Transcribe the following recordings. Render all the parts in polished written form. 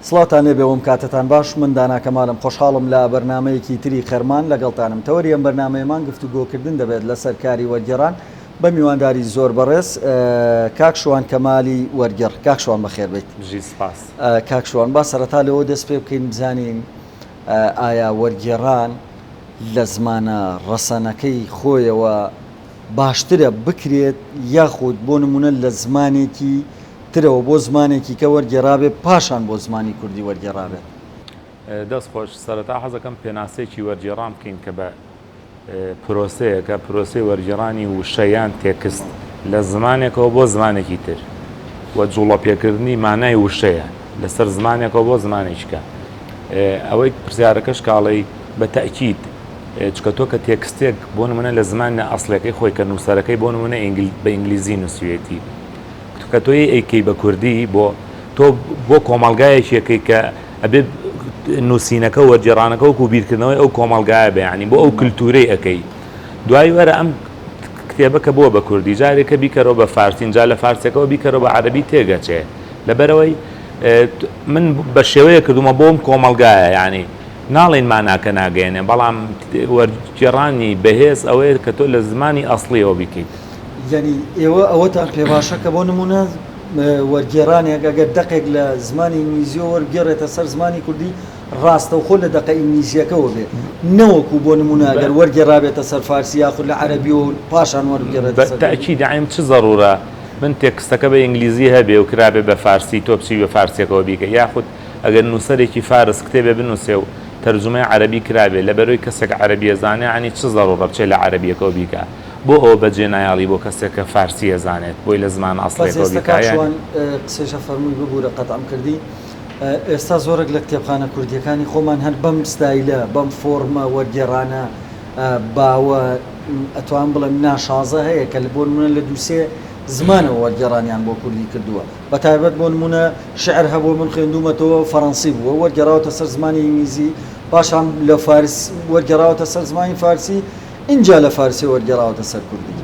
سڵاوتان لێبێ وم کاتتان باش من دانا کەمالم خۆشحاڵم لە بەرنامەیەکی تری خەرمان لەگەڵتانم تەوەری ئەم بەرنامەیەمان گفتوگۆکردن دەبێت لەسەر کاری وەرگێڕان بە میوانداری زۆر بەڕێز کاک شوان کەمالی وەرگێڕ کاک شوان بەخێر بیت بژی سپاس. کاک شوان با سەرەتا لەوە دەست پێ بکەین بزانین ئایا وەرگێڕان لە زمانە ڕەسەنەکەی خۆیەوە باشترە بکرێت یاخود بۆ نمونە لە زمانێکی ترەوە بۆ زمانێکی کە وەرگێڕابێت پاشان بۆ زمانی کوردی وەرگێڕابێت؟ دەست خۆش، سەرەتا حەزەکەم پێناسەیەکی وەرگێڕان بکەین کە بە پرۆسەیەکە، پرۆسەی وەرگێڕانی وشە یان تێکست لە زمانێکەوە بۆ زمانێکی تر و جوڵەپێکردنی مانای وشەیە لەسەر زمانێکەوە بۆ زمانێکی کە. ئەوەی پرسیارەکەش کاڵی بە تەئکید چونکە تۆ کە تێکستێک بۆ نمونە لە زمانە ئەسڵیەکەی خۆی کە نووسەرەکەی بۆ نمونە بە ئینگلیزی نووسویەتی کە تۆ ئەیکەی بە کوردی بۆ تۆ بۆ کۆمەڵگایەکی ئەکەی کە ئەبێ نووسینەکە وەرگێڕانەکە وەکو بیرکردنەوەی ئەو کۆمەڵگایە بێ یعنی بۆ ئەو کللتورەی ئەەکەی دوای وەرە ئەم کتێبە کە بووە بە کوردی جارێکە بیکەرەوە بە فارسین جا لە فارسەکەەوە بیکەرەوە بە عەربی تێگەچێ لەبەرەوەی من بە شێوەیە کردومە بۆم کۆمەڵگایە یعنی ناڵێین ماناکە ناگەیەنێ بەڵام وەرگێڕانی بەهێز ئەوەیە کە تۆ لە زمانی ئەسڵیەوە بیکەیت. یانی ئێوە ئەوەتان پێ باشە کە بۆ نموونە وەرگێڕانێک ئەگەر دەقێک لە زمانی ئینگلیزیەوە وەربگێڕێتە سەر زمانی کوردی ڕاستەوخۆ لە دەقە ئینگلیزیەکەوە بێ نەوەکو بۆ نموونە ئەگەر وەرگێڕابێتە سەر فارسی یاخود لە عەرەبیەوە و پاشان وەربگێڕێتە سەر کوردی؟ بە تەئکید یانی چ زەڕوورە من تێکستەکە بە ئینگلیزی هەبێ و کرابێ بە فارسی تۆ بچی بە فارسیەکەوە بیکەی یاخود ئەگەر نووسەرێکی فارس کتێبێ بنووسێ و تەرجومەی عەرەبی کرابێ لەبەرەوەی کەسێک عەرەبی ئەزانێ یانی چ زەڕوڕە بچێ لە عەرەبیەکەوە بیکا بۆ ئەوە بەجێ نایەڵی بۆ کەسێک کە فارسی ئەزانێت بۆی لە زمانە بەس ئەسڵیەکەوە ئێستا بیکا کاک یانی. شوان قسەیشە فەرمووی ببورە قەتعم کردی ئێستا زۆرێک لە کتێبخانە کوردیەکانی خۆمان هەر بەم ستایلە بەم فۆڕمە وەرگێڕانە باوە ئەتوانم بڵێم ناشازە هەیە کە بۆ نمونە لە دووسێ زمانەوە وەرگێڕانیان بۆ کوردی کردووە بە تایبەت بۆ نموونە شیعر هەبووە من خوێندوومەتەوە فەڕەنسی بووە وەرگێڕاوەتە سەر زمانی ئینگلیزی پاشان لە فارس وەرگێڕاوەتە سەر زمانی فارسی ئینجا لە فارسی وەرگێڕاوەتە سەر کوردی.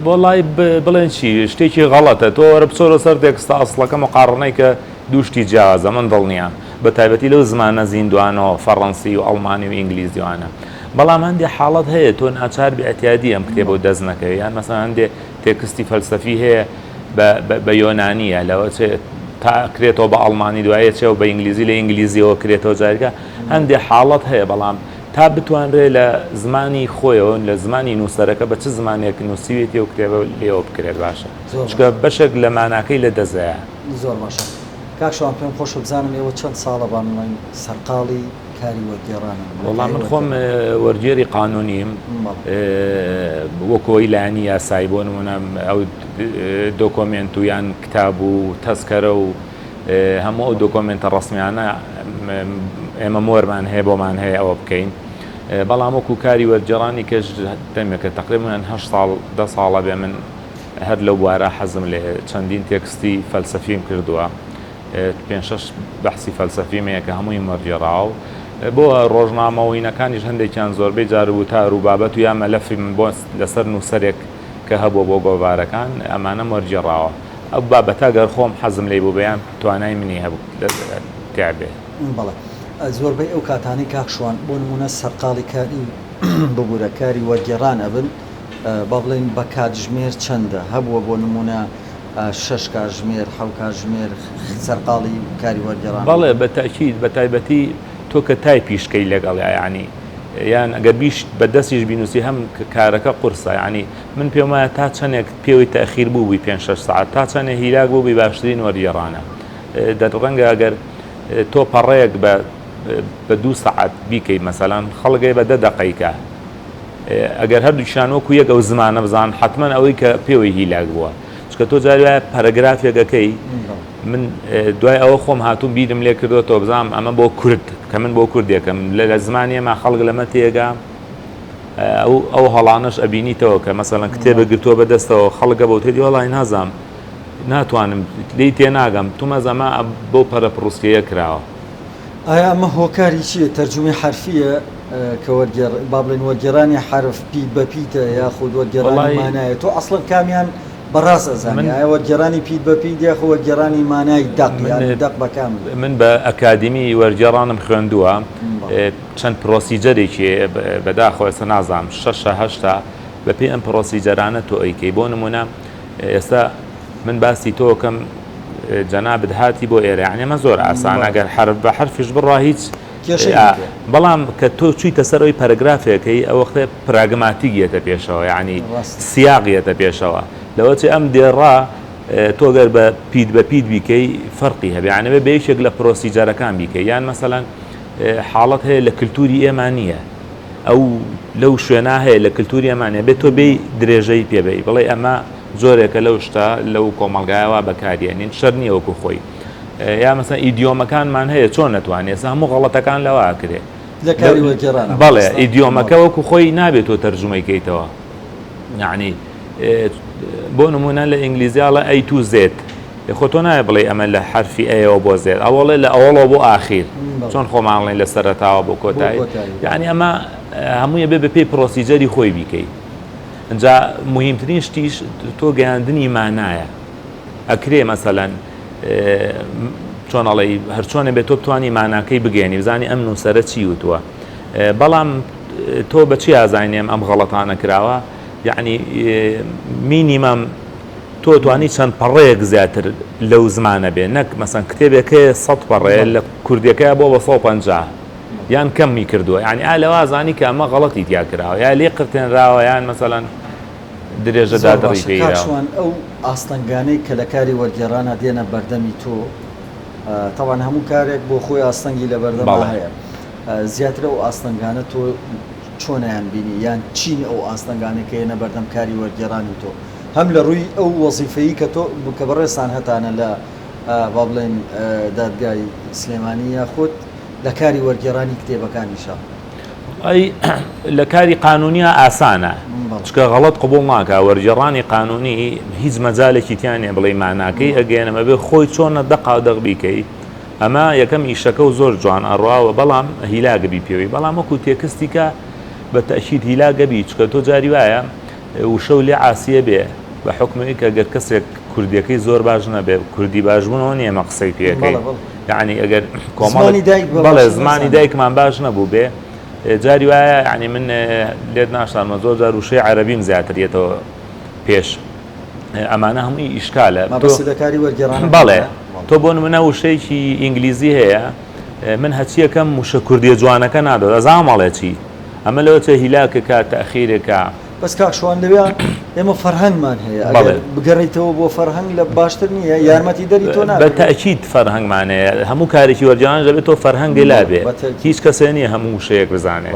وەڵای بڵێن چی شتێکی غەڵەتە تۆ وەرە بچۆرە سەر تێکستە ئەسڵەکە مقاڕنەی کە دوو شتی جیاوازە من دڵنیام بە تایبەتی لەو زمانە زیندوانەوە فەڕەنسی و ئەڵمانی و ئینگلیزی وانە بەڵام هەندێ حاڵەت هەیە تۆ ناچار بی ئیعتیادی ئەم کتێبە و دەست نەکەوی یان مەسەلەن هەندێ تێکستی فەلسەفی هەیە بە یۆنانیە لەوە چێ تا کرێتەوە بە ئەڵمانی دوایە چێەوە بە ئینگلیزی لە ئینگلیزیەوە کرێتەوە جارگە هەندێ حاڵەت هەیە بەڵام تا بتوانرێ لە زمانی خۆیەوە لە زمانی نووسەرەکە بە چ زمانێک نووسیوێتی و کتێبە لێوە بکرێت باشە چونکە بەشێک لە ماناکەی لە دەزەیە. زۆر باشە کاک شوان پێم خۆشە بزانم ئێوە چەند ساڵە با بڵێین سەرقاڵی کاری وەرگێڕانن؟ وەڵا من خۆم وەرگێری قانونیم وەکو ئەوەی لایەنی یاسایی بۆ نمونە ئەو دۆکۆمێنت و یان کتاب و تەزکەرە و هەموو ئەو دۆکۆمێنتە ڕەسمیانە ئێمە مۆرمان هەیە بۆمان هەیە ئەوە بکەین بەڵام وەکو کاری وەرگێڕانی کەش دەمێکە تقریبا هە ساڵ دە ساڵە بێ من هەر لەو بوارە حەزم لێ چەندین تێکستی فەلسەفیم کردووە پێنج شەش بەحسی فەلسەفیم هەیە کە هەموویم وەرگێڕاوە و بۆ ڕۆژنامە و هینەکانیش هەندێکیان زۆربەی جار وتار و بابەت و یا مەلەفی من بۆ لەسەر نووسەرێک کە هەبووە بۆ گۆڤارەکان ئەمانەم وەرگێڕاوە ئەو بابەتە گەر خۆم حەزم لێی بوو یان توانای منی هەبوو تیا بێ. بەڵێ زۆربەی ئەو کاتانەی کاک شوان بۆ نموونە سەرقاڵی کاری ببوورە کاری وەرگێڕان ئەبن با بڵێین بە کاتژمێر چەندە هەبووە بۆ نموونە شەش کاژمێر، حەو کاژمێر سەرقاڵی کاری وەرگێڕان بوون. بەڵێ بە تەئکید، بە تایبەتی تۆ کە تایپیش کەی لەگەڵیا یانی یان ئەگەر بیش بە دەستیش بینووسی هەم کارەکە قورسە یانی من پێم وایە تا چەنێک پێوەی تەئخیر بووبووی پێنج شەش سەعات تا چەنێ هیلاک بووبی باشترین وەرگێڕانە دە ڕەنگە ئەگەر تۆ پەڕەیەک بە بە دوو سەعات بیکەی مەسەلەن خەڵک هەیە بە دە دەقەی کا ئەگەر هەردووکیان وەکو یەک ئەو زمانە بزان حتمما ئەوەی کە پێوەی هیلاک بووە چونکە تۆ جاری وایە پەرەگرافێک ئەکەی من دوای ئەوە خۆم هاتووم بیرم لێ کردوەوە بزانم ئەمە بۆ کورد کە من بۆ کوردێکم لە زمانی ئێمە خەڵک لەمە تێگا ئەو ئەو هەڵانەش ئەبینیتەوە کە مەسەڵەن کتێبە گرتووە بەدەستەوە خەڵکە بۆ تێدی وەڵی نازام ناتوانم لی تێناگەم تومەزەمە بۆ پەرە پڕوسکەیە کراوە. ئایا ئەمە هۆکاری چییە؟ تەرجومەی حەرفییە کە وەرگێڕ با بڵێین وەرگێڕانی حەرف پیت بە پیتە یاخود وەرگێڕانی وەڵای مانایە؟ تۆ ئەسڵەن کامیان. بە ڕاست ئەزانی من ئایا وەرگێڕانی پیت بە پیت یاخۆ وەرگێڕانی مانای دەق من یان دەق بە کامل؟ من بە ئەکادیمی وەرگێڕانم خوێندووە چەند procedure ێکی هەیە بەداخەوە ئێستا نازانم شەشە هەشتە بەپێی ئەم procedure انە تۆ ئەیکەی بۆ نمونە ئێستا من باسی تۆ کەم جەنابت هاتی بۆ ئێرە یعنی ئەمە زۆر ئاسان ئەگەر حرف بە حرفیش بڕا هیچ بەڵام کە تۆ چوویتە سەر ئەوی پەرگرافێکەی ئەو وەختە پراگماتیک یەتە پێشەوە یعنی سیاق یەتە پێشەوە لەوەچێ ئەم دێڕا تۆ گەر بە پیت بە پیت بیکەی فەرقی هەبێ یعنی بە یەکێک لە procedure ەکان بیکەی یان مەسەلەن حاڵەت هەیە لە کللتوری ئێمە نییە ئەو لەو شوێنا هەیە لە کللتوری ئەمان هەیە بێت تۆ بێی درێژەی پێ بەی بڵێ ئەمە جۆرێکە لەو شتە لەو کۆمەڵگایەوە بەکاریێنین شەر نییە وەکو خۆی یا مەسەن idiom ەکانمان هەیە چۆن نەتوانێت ئێستا هەموو غەڵەتەکان لەوە ئەکرێ لە کاری وەرگێڕانە بەڵێ idiom ەکە وەکو خۆی نابێت تۆ تەرجومەی کەیتەوە یعنی بۆ نمونە لە ئینگلیزیاڵە A to Z خۆ تۆ نایە بڵێ ئەمە لە حرفی A یەوە بۆ Z ئەوەڵێ لە ئەوەڵەوە بۆ ئاخیر چۆن خۆمانڵێن لە سەرەتاوە بۆ کۆتایی یعنی ئەمە هەموویە بێ بەپێی procedure ی خۆی بیکەی ئینجا موهیمترین شتیش تۆ گەیاندنی مانایە ئەکرێ مەسەلەن چۆن ئەڵێی هەرچۆنە بێت تۆ بتانی ماناکەی بگەێنی بزانی ئەم نووسەرە چی وتووە بەڵام تۆ بەچی ئازانێم ئەم غەڵەتانە کراوە یعنی minimum تۆ توانی چەند پەڕەیەک زیاتر لەو زمانە بێ نەک مەسەن کتێبێک هەیە 100 پەڕەیە لە کوردیەکەی بۆ بە 150 یان کەمی کردووە یعنی ئا لەوا زانی کە ئەمە غەڵەتی تیا کراوە یا لێ قرتێنراوە یان مەسەلەن درێژە زۆر دادڕی باشە کاک پێیراوە. شوان ئەو ئاستەنگانەی کە لە کاری وەرگێڕانا دێنە بەردەمی تۆ تەبعەن هەموو کارێک بۆ خۆی ئاستەنگی لە بەردەما بەڵێ. هەیە زیاتر ئەو ئاستەنگانە تۆ چۆنیان بینی یان چین ئەو ئاستەنگانەی کە یەنە بەردەم کاری وەرگێڕانی تۆ هەم لە ڕووی ئەو وەزیفەیی کە تۆ کە بەڕێزتان هەتانە لە با بڵێین دادگای سلێمانی یاخود لە کاری وەرگێڕانی کتێبەکانیشا. ئەی لە کاری قانونیا ئاسانە چکە غەڵەت قبوڵ ناکا وەرگێڕانی قانونی هیچ مەجالێکی تیا نیە بڵێی ماناکەی ئەگەیەنم ئەبێ خۆی چۆنە دەقاو دەق بیکەی ئەمە یەکەم ئیشەکە و زۆر جوان ئەڕوا و بەڵام هیلاگە بی پێوەی بەڵام وەکو تێکستی کە بە تەئکید هیلاگە بی چکە تۆ جاری وایە وشە و لێ عاسیە بێ بە حوکمی کە گەر کەسێک کوردیەکەی زۆر باش نەبێ کوردی باش بوونەوە نییە ئێمە قسەی پێەکەی یعنی ئەگەر کۆمەڵی دایک بەڵێ زمانی دایکمان باش نەبوو بێ جاری وایە یعنی من لێت ناشارمە زۆر جار وشەی عەرەبیم زیاتر یەتەوە پێش ئەمانە هەمووی ئیشکالە لەکاری وەرگێڕان بەڵێ تۆ بۆ نمونە وشەیەکی ئینگلیزی هەیە من هەچیەکەم وشە کوردیە جوانەکە نادۆ ئەزانم ئەڵێ چی ئەمە لەوە چێ هیلاکەکە تەخیرێکە بەس کاک شوان لەوێ ئێمە فەرهەنگمان هەیە ئەگەر بگەڕێیتەوە بۆ فەرهەنگ لە باشتر نییە یارمەتی دەری تۆ نابێت؟ بە تەئکید فەرهەنگمان هەیە هەموو کارێکی وەرگێڕانیش دەبێت تۆ فەرهەنگی لا بێ هیچ کەسێ نییە هەموو وشەیەک بزانێ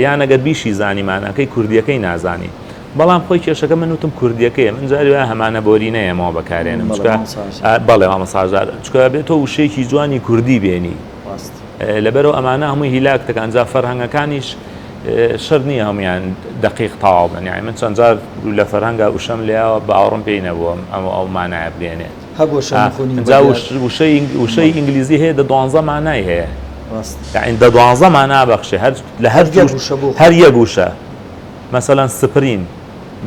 یان ئەگەر بیشی زانی ماناکەی کوردیەکەی نازانی بەڵام خۆی کێشەکە من وتم کوردیەکەیە من جاری وایە هەمانە بۆری نەیەمەوە بەکارێنم چکە بەڵێ مامۆستا هەژار چکە بێت تۆ وشەیەکی جوانی کوردی بێنی لەبەرئەوە ئەمانە هەمووی هیلاک دەکەن جا فەرهەنگەکانیش شەرت نییە هەموویان دەقیق تەواو بن یانی من چەند جار لە فەرهەنگا وشەم لێیاوە باوەڕم پێی نەبووە ئەم ئەو مانایە بگەێنێت هەبووە شەمخونی جا وشەی وشەی ئینگلیزی هەیە دە دوانزە مانای هەیە یعنی دە دوانزە مانا بەخشێ هەر لە هەر هەر یەک وشە مەسەلەن spring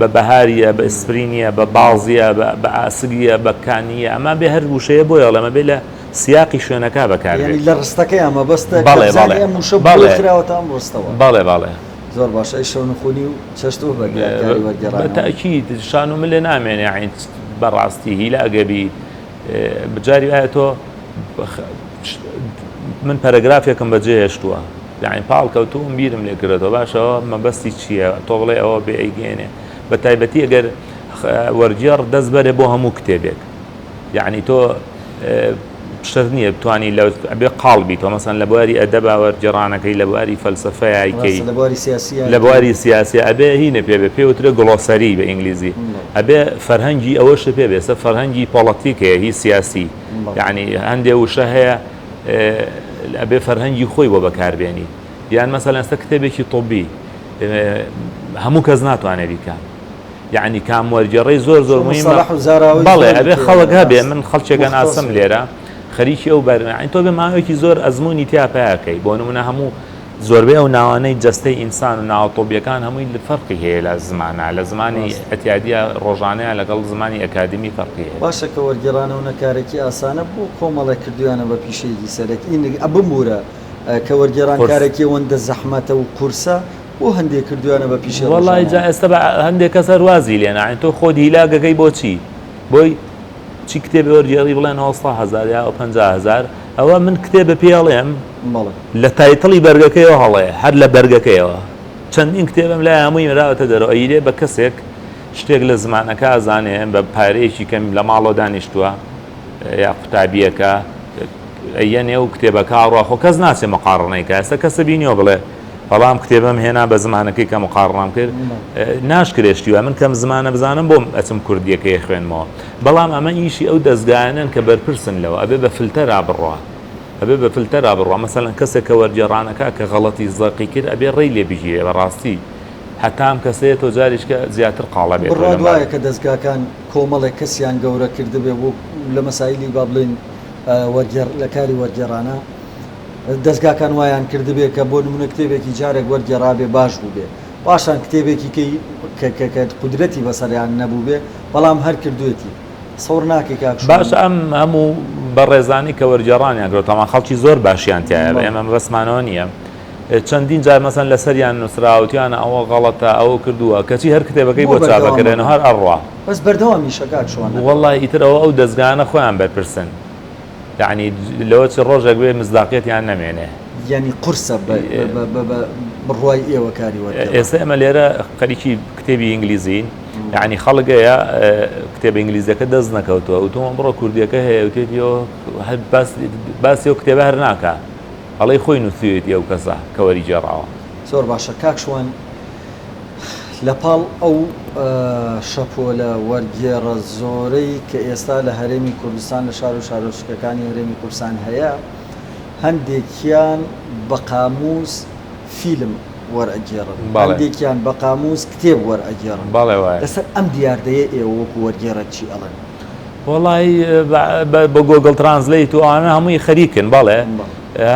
بە بەهاریە بە ئسپرینیە بە باڵزیە بە ئاسگیە بە کانیە ئەمە بێ هەر وشەیە بۆیە ئەڵێم ئەبێ لە سیاقی شوێنەکە بەکار یانی بێت. لە ڕستەکەیا مەبەستە کە بەڵێ بزانی بەڵێ ئەم وشە بۆ بەڵێ خراوەتە ئەم ڕستەوە. بەڵێ بەڵێ. زۆر باشە ئەی شەونخونی و چەشت و بەردیار کاری بە وەرگێڕانەوە. تەئکید شان و ملێ نامێنێ یانی بەڕاستی هیلاگە بی جاری وایە تۆ من پەرەگرافێکم بەجێ هێشتووە یانی پاڵ کەوتووم بیرم لێ کردەوە باشە ئەوە مەبەستی چییە تۆ بڵێ ئەوە بێ ئەیگەێنێ بە تایبەتی ئەگەر وەرگێڕ دەست بەرێ بۆ هەموو کتێبێک یعنی تۆ شەرت نییە بتانی لە ئەبێ قاڵ بیتەوە مەسەن لە بواری ئەدەبا وەرگێڕانەکەی لە بواری فەلسەفەیایکەی لە بواری سیاسی لە بواری سیاسی ئەبێ هینە پێ بێ پێوترێ glossary بە ئینگلیزی ئەبێ فەرهەنگی ئەوەشت پێ بێ سە فەرهەنگی پۆڵەتیک هەیە هی سیاسی یعنی هەندێ وشە هەیە ئەبێ فەرهەنگی خۆی بۆ بەکاربێنی یان مەسەلەن ئێستا کتێبێکی طبی هەموو کەس ناتوانێت بیکا یعنی کام وەرگێڕی زۆر زۆر مهمە بەڵێ ئەبێ خەڵک هەبێ من خەڵکێکە ناسم لێرە خەریکی ئەو بەرنامەی تۆ بێ ماوەیەکی زۆر ئەزمموی تیا پیاکەی بۆ نمونە هەموو زۆربەی ئەو ناوانەی جەستەی ئینسان و ناوە تۆبیەکان هەمووی فەرقی هەیە لە زمانا لە زمانی ڕاستە. ئەتیادیە ڕۆژانەیان لەگەڵ زمانی ئەکادیمی فەرقی هەیە. باشە کە وەرگێڕانەوە نە کارێکی ئاسانە بۆ کۆمەڵێک کردویانە بە پیشەیەکی سەرەکی بمبورە کە وەرگێڕان قورس. کارێکی ئەوەندە زەحمەتە و قورسە بۆ هەندێک کردویانە بە پیشەی وەڵی جا ڕۆژانەیان؟ ئێستا بە هەندێک کەس هەر وازی لێنا یانی تۆ خۆت هیلاکەکەی بۆچی بۆی چی کتێبێ وەرگێڕی بڵێن ئەوە 100,000 یا 50,000 ئەوە من کتێبە پێ ئەڵێم بەڵێ. لە title ی بەرگەکەیەوە هەڵەیە هەر لە بەرگەکەیەوە چەندین کتێبم لای هەمووی مراوەتە دەرەوە ئەیرێ بە کەسێک شتێک لە زمانەکە ئەزانێ بە پارەیەکی کەم لە ماڵەوە دانیشتووە یا قوتابیەکە ئەیەنێ و کتێبەکە ئەڕوا خۆ کەس ناچێ مقاڕنەی کە ئێستا کەسە بینیوە بڵێ بەڵام کتێبم هێنا بە زمانەکەی کە مقاڕنام کرد ناشکرێ شتی وای من کەم زمانە بزانم بۆم ئەچم کوردیەکەی خوێنمەوە بەڵام ئەمە ئیشی ئەو دەزگایانەن کە بەرپرسن لەوە ئەبێ بە فلتەرا بڕوا ئەبێ بە فلتەرا بڕوا مەسەلەن کەسێک کە وەرگێڕانەکە کە غەڵەتی زەقی کرد ئەبێ ڕێی لێ بگیرێ بەڕاستی هەتا ئەم کەسەیە تۆ جاریشکە زیاتر قاڵە بێتەوە بڕوات لەم وایە بارە. کە دەزگاکان کۆمەڵێک کەسیان گەورە کردبێ بۆ لە مەسایلی با بڵێین وەرگێڕ لە کاری وەرگێڕانا دەزگاکان وایان کردبێ کە بۆ نمونە کتێبێکی جارێک وەرگێڕابێ باش بووبێ پاشان کتێبێکی کەی کە کە کە قودرەتی بەسەریان نەبووبێ بەڵام هەر کردوێتی سەور ناکەی کاک شوان. باشە ئەم هەموو بەڕێزانەی کە وەرگێڕانیان کردوە تەمان خەڵکی زۆر باشیان تیایە بەڵێ. ئێمە مەبەستمانەوە نییە چەندین جار مەسەن لەسەریان نووسراوە وتویانە ئەوە غەڵەتە ئەوە کردووە کەچی هەر کتێبەکەی بۆ بۆ چاپ بەردەوام ئەکرێن و ئەبن هەر ئەڕوا. بەس بەردەوامیشە کاک شوان هەر ئەڕوا. وەڵای ئیتر ئەوە ئەو دەزگایانە خۆیان بەرپرسن یەعنی لەوە چی ڕۆژێک بێ مزداقیەتیان نەمێنێ. یانی قورسە بە بە بە بڕوای ئێوە کاری وەرگێڕان؟ ئێستا ئێمە لێرە خەریکی کتێبی ئینگلیزین یەعنی خەڵک هەیە کتێبە ئینگلیزیەکە دەست نەکەوتووە وتومە بڕۆ کوردیەکە هەیە وتێتی هەر باس باسی ئەو کتێبە هەر ناکا ئەڵێی خۆی نووسیوێتی ئەو کەسە کە وەری گێڕاوە. زۆر باشە کاک شوان لە پاڵ ئەو شەپۆلە وەرگێڕە زۆرەی کە ئێستا لە هەرێمی کوردستان لە شار و شارۆچکەکانی هەرێمی کوردستان هەیە هەندێکیان بە قامووس فیلم وەرئەگێڕن هەندێکیان بە قامووس کتێب وەرئەگێڕن بەڵێ وایە. لەسەر ئەم دیاردەیە ئێوە وەکوو وەرگێڕێک چی ئەڵێن؟ وەڵایی بە Google Translate و ئەوانە هەمووی خەریکن بەڵێ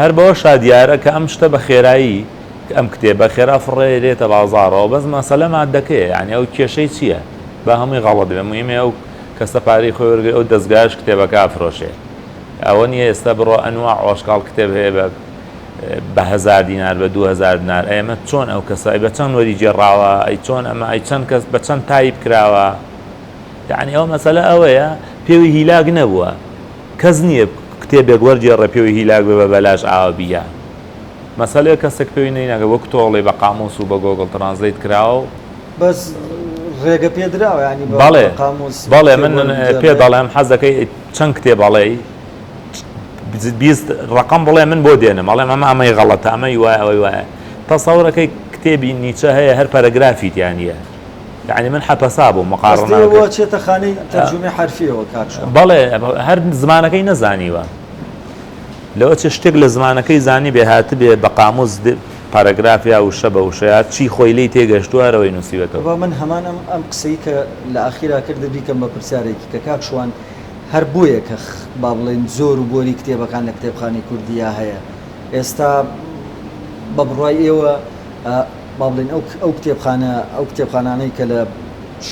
هەر بەوەشا دیارە کە ئەم شتە بە خێرایی ئەم کتێبە خێرا فڕێرێتە بازاڕەوە بەس مەسەلە مادەکەیە یانی ئەو کێشەی چییە با هەمووی غەڵەت بێ موهیمە ئەو کەسە پارەی خۆی وەرگرێ ئەو دەزگایەش کتێبەکە ئەفرۆشێ ئەوە نییە ئێستا بڕۆ ئەنواع ئۆشکاڵ کتێب هەیە بە بە هەزار دینار بە 2000 دینار ئێمە چۆن ئەو کەسە ئەی بە چەند وەری گێڕاوە ئەی چۆن ئەمە ئەی چەند کەس بە چەند تایپ کراوە یەعنی ئەوە مەسەلە ئەوەیە پێوی هیلاک نەبووە کەس نییە کتێبێک وەرگێڕێ پێوی هیلاک بێ بە بەلاش ئاوا بییا مەسەلەیە کەسێک پێوی نەیناکە وەک تۆ ئەڵێی بە قاموس و بە Google Translate کراوە و بەس ڕێگە پێدراوە یانی بە بەڵێ قاموس بەڵێ کتێب من وەربگێڕێ؟ پێ دەڵێم حەز دەکەی چەند کتێب ئەڵێی 20 ڕقم بڵێ من بۆ دێنم ئەڵێم ئەمە ئەمەی غەڵەتە ئەمەی وایە ئەوەی وایە تەسەورەکەی کتێبی نیچە هەیە هەر پەرەگرافی تیا نییە یەعنی من حەپەسا بووم بەس مقاڕنەم دێ کرد. ئەچێتە خانەی تەرجومەی حەرفیەوە کاک شوان. بەڵێ هەر زمانەکەی نەزانیوە لەوە چێ شتێک لە زمانەکەی زانیبێ هاتبێ بە قاموس پاراگراف یا وشە بە وشە یا چی خۆی لێی تێگەشتووە هەر ئەوەی نووسیوێتەوە. با من هەمان ئەم ئەم قسەی کە لە ئاخیرا کردت بیکەم بە پرسیارێکی کە کاک شوان هەر بۆیە کە با بڵێین زۆر و بۆری کتێبەکان لە کتێبخانەی کوردییا هەیە ئێستا بە بڕوای ئێوە با بڵێین ئەو ئەو کتێبخانە ئەو کتێبخانانەی کە لە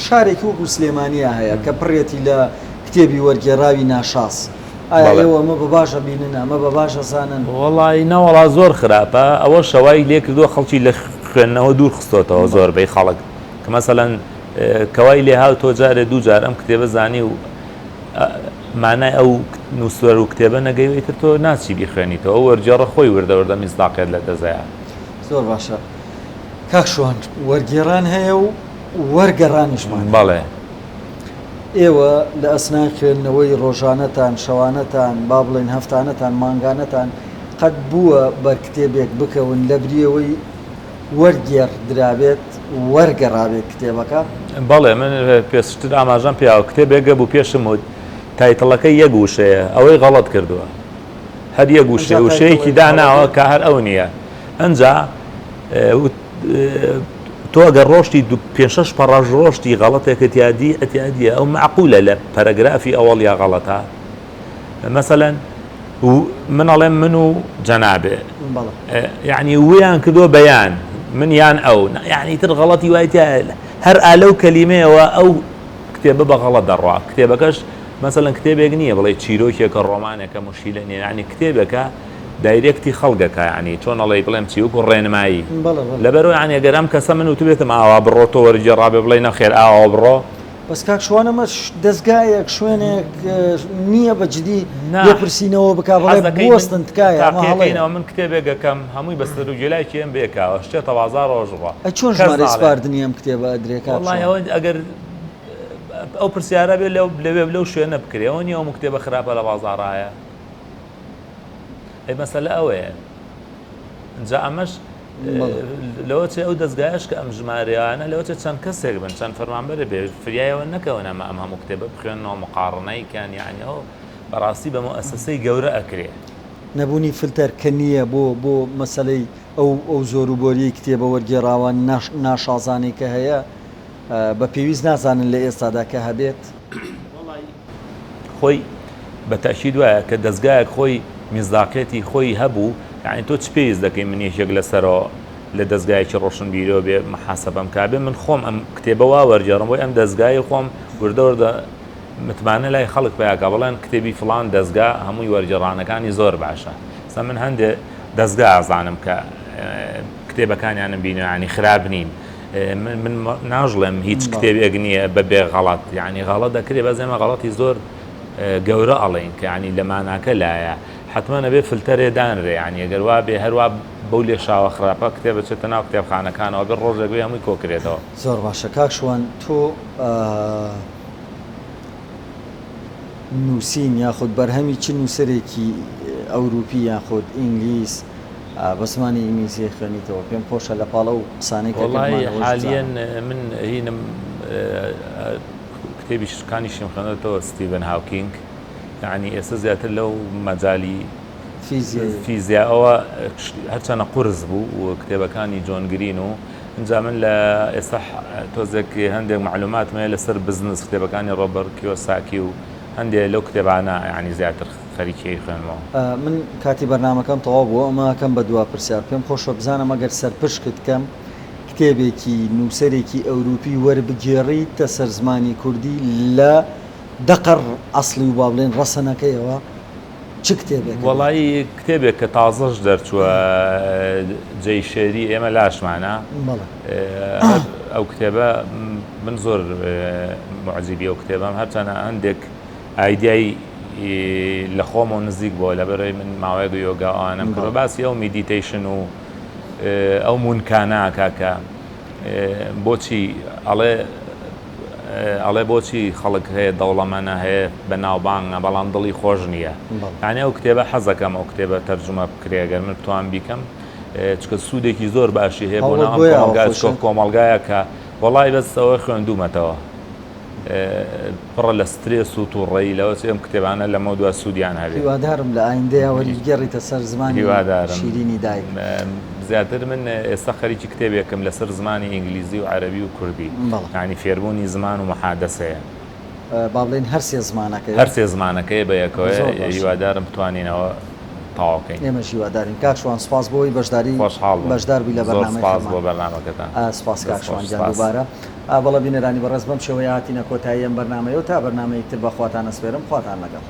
شارێکی وەکو سلێمانیا هەیە کە پڕێتی لە کتێبی وەرگێڕاوی ناشاز ئایا بەڵێ. ئێوە ئەمە بە باش ئەبینن ئەمە بە باش ئەزانن؟ وەڵایی نەوەڵا زۆر خراپە ئەوەشە وای لێ کردووە خەڵکی لە خوێندنەوە دوور خستۆتەوە زۆربەی خەڵک کە مەسەلەن کە وای لێ هات تۆ جارێ دوو جار ئەم کتێبە زانی و مانای ئەو نووسەر و کتێبە نەگەی و ئیتر تۆ ناچی بیخوێنیتەوە ئەو وەرگێڕە خۆی وردە وردە میسداقیەت لە دەست ئەیا. زۆر باشە کاک شوان وەرگێڕان هەیە و وەرگەڕانیشمان هەیە. بەڵێ. ئێوە لە ئەسنای خوێندنەوەی ڕۆژانەتان، شەوانەتان، با بڵێین هەفتانەتان، مانگانەتان قەت بووە بەر کتێبێک بکەون لەبری ئەوەی وەرگێڕ درابێت، وەرگەڕابێت کتێبەکە؟ بەڵێ من پێشتر ئاماژەم پێیاوە کتێبێک هەبوو پێشم وت title ەکەی یەک وشەیە ئەوەی غەڵەت کردووە. هەر یەک وشەیە وشەیەکی داناوە کە هەر ئەو نییە ئەنجا تۆ ئەگەر ڕۆشتی پێ شەش پەڕەش ڕۆشتی غەڵەتێکت یا دی ئەتیادیە ئەو معقولە لە پەرەگرافی ئەوەڵ یا غەڵەتە مەسەلەن و من ئەڵێم من و جەنابێ یعنی ویان کردووە بەیان من یان ئەو یعنی تر غەڵەتی وای تیا هەر ئالەو کەلیمەیەوە ئەو کتێبە بە غەڵەت دەڕوا کتێبەکەش مەسەلەن کتێبێک نییە بڵێ چیرۆکێکە ڕۆمانێکە مشیلە نییە یعنی کتێبێکە دایرێکتی خەڵگەکە یعنی چۆن ئەڵێی بڵێم چی وەکو ڕێنمایی لەبەرەوە یعنی ئەگەر ئەم کەسە من وتبێتم ئاوا بڕۆ تۆ وەرگێڕابێ بڵێ نەخێر ئاوا بڕۆ بەس کاک شوان ئەمە دەزگایەک شوێنێک نییە بە جدی لێپرسینەوە بکا بڵێ بوەستن تکایە ئەمە هەڵەیە. من کتێبێک ئەکەم هەمووی بە سەر و گوێلایکی ئەم بێکاوە شتێتە بازاڕەوە ژڕە ئەی چۆن ژمارەی سپاردنی ئەم کتێبە ئەدرێ کاک شوان؟ وەڵاهی ئەگەر ئەو پرسیارە بێ لەوێ لەو شوێنە بکرێ ئەوە نییە ئەم کتێبە خراپە لە بازاڕایە ئەی مەسەلە ئەوەیە جا ئەمەش لەوە چێ ئەو دەزگایەش کە ئەم ژمارەیانە لەوە چێ چەند کەسێک بن چەند فەرمانبەرە بێ فریایەوە نەکەون ئەمە ئەم هەموو کتێبە بخوێنەوە مقاڕنەی کەن یعنی ئەو بەڕاستی بە موئەسەسەی گەورە ئەکرێ. نەبوونی فلتەر کە نییە بۆ بۆ مەسەلەی ئەو ئەو زۆر و بۆریەی کتێبە وەرگێڕاوە ناشازانەی کە هەیە بە پێویست نازانن لە ئێستادا کە هەبێت؟ خۆی بە تەئکید وایە کە دەزگایەک خۆی میسداقیەتی خۆی هەبوو یانی تۆ چ پێویست دەکەی من یەکێک لەسەرەوە لە دەزگایەکی ڕۆشنبیرەوە بێ محاسبەم کا بێ من خۆم ئەم کتێبە وا وەرگێڕم بۆی ئەم دەزگای خۆم وردە وردە متمانە لای خەڵک پیاکە بڵێن کتێبی فڵان دەزگا هەمووی وەرگێڕانەکانی زۆر باشە سە من هەندێ دەزگا ئازانم کە کتێبەکانیانم بینیوە یانی خراپ نین من ناژڵێم هیچ کتێبێک نییە بە بێ غەڵەت یعنی غەڵەت دەکرێت بەس ئێمە غەڵەتی زۆر گەورە ئەڵێین کە ینی لە ماناکە لایە حتمما ئەبێ فلتەرێ دانرێ ینی ئەگەر وا بێ هەروە بەو لێشاوە خراپە کتێب بچێتە ناو کتێبخانەکانەوە بێ ڕۆژێک بێ هەمووی کۆکرێتەوە. زۆر باشە کاک شوان تۆ نووسین یاخود بەرهەمی چ نووسەرێکی ئەوروپی یاخود ئینگلیز بە زمانی ئینگلیزی ئەیخوێنیتەوە؟ پێم خۆشە لە پاڵ ئەو قسانەی کە وەڵایی کردمانەوەش حالیەن بزانم. من هینم کتێبی شکانیشیم خوێندۆتەوە ستیڤن هاوکینگ یەعنی ئێستا زیاتر لەو مەجالی فیزیایی. فیزیائەوە هەرچەنە قورس بوو و کتێبەکانی جۆن گرین و ئینجا من لە ئێستا تۆزێک هەندێک مەعلوماتم هەیە لەسەر بزنس کتێبەکانی ڕۆبەرت کیۆساکی و هەندێک لەو کتێبانە یەعنی زیاتر خەریکی ئەیخوێنمەوە. من کاتی بەرنامەکەم تەواو بووە ئەمە ئەکەم بە دوا پرسیار پێم خۆشە بزانم ئەگەر سەرپشکت کەم کتێبێکی نووسەرێکی ئەوروپی وەربگێڕیتە سەر زمانی کوردی لە دەقە ئەسڵی و با بڵێین ڕەسەنەکەیەوە چ کتێبێک ئەبێت؟ وەڵایی کتێبێک کە تازەش دەرچووە جێی شێری ئێمە لاشمانە بەڵێ. هەر ئەو کتێبە من زۆر موعجیبی ئەو کتێبەم هەرچەنە هەندێک ئایدیای لە خۆمەوە نزیک بووە لەبەرئەوەی من ماوەیەک یۆگا ئەوانەم کردووە باسی ئەو meditation و ئەو مونکانە ئەکا کە بۆچی ئەڵێ ئەڵێ بۆچی خەڵک هەیە دەوڵەمەنە هەیە بە ناوبانگە بەڵام دڵی خۆش نییە یعنی ئەو کتێبە حەزەکەم ئەو کتێبە تەرجومە بکرێ گەر من بتوان بیکەم چکە سوودێکی زۆر باشی هەیە بۆ ناو کۆمەڵگا چکە کۆمەڵگایە کە وەڵی بەس ئەوە خوێندوومەتەوە پڕە لە سترێس و توڕەیی لەوە چی ئەم کتێبانە لەمەودوا سوودیان هەبێ. هیوادارم لە ئایندەیا وەریبگێڕیتە سەر زمانی هیوادارم. شیرینی دایک. زیاتر من ئێستا خەریکی کتێبێکم لەسەر زمانی ئینگلیزی و عەرەبی و کوردی. بەڵێ. یانی فێربوونی زمان و محادەسەیە. با بڵێین هەر سێ زمانەکەیە. هەر سێ زمانەکەیە بە یەکەوەیە. زۆر باشە. هیوادارم بتوانینەوە تەواو کەین. ئێمەش هیوادارین. کاک شوان سوپاس بۆ ئەوەی بەشداری خۆشحاڵ بووم. بەشدار بووی لە زۆر بەرنامەی سوپاس خەرمان. بۆ بەرنامەکەتان. سوپاس کاک دەست شوان خۆش. گیان سوپاس. دووبارە. بەڵێ بینەرانی بەڕێز بەم شێوەیە هاتینە کۆتایی ئەم بەرنامەیە و تا بەرنامەیەک تر بە خواتان ئەسپێرم خواتان لەگەڵ.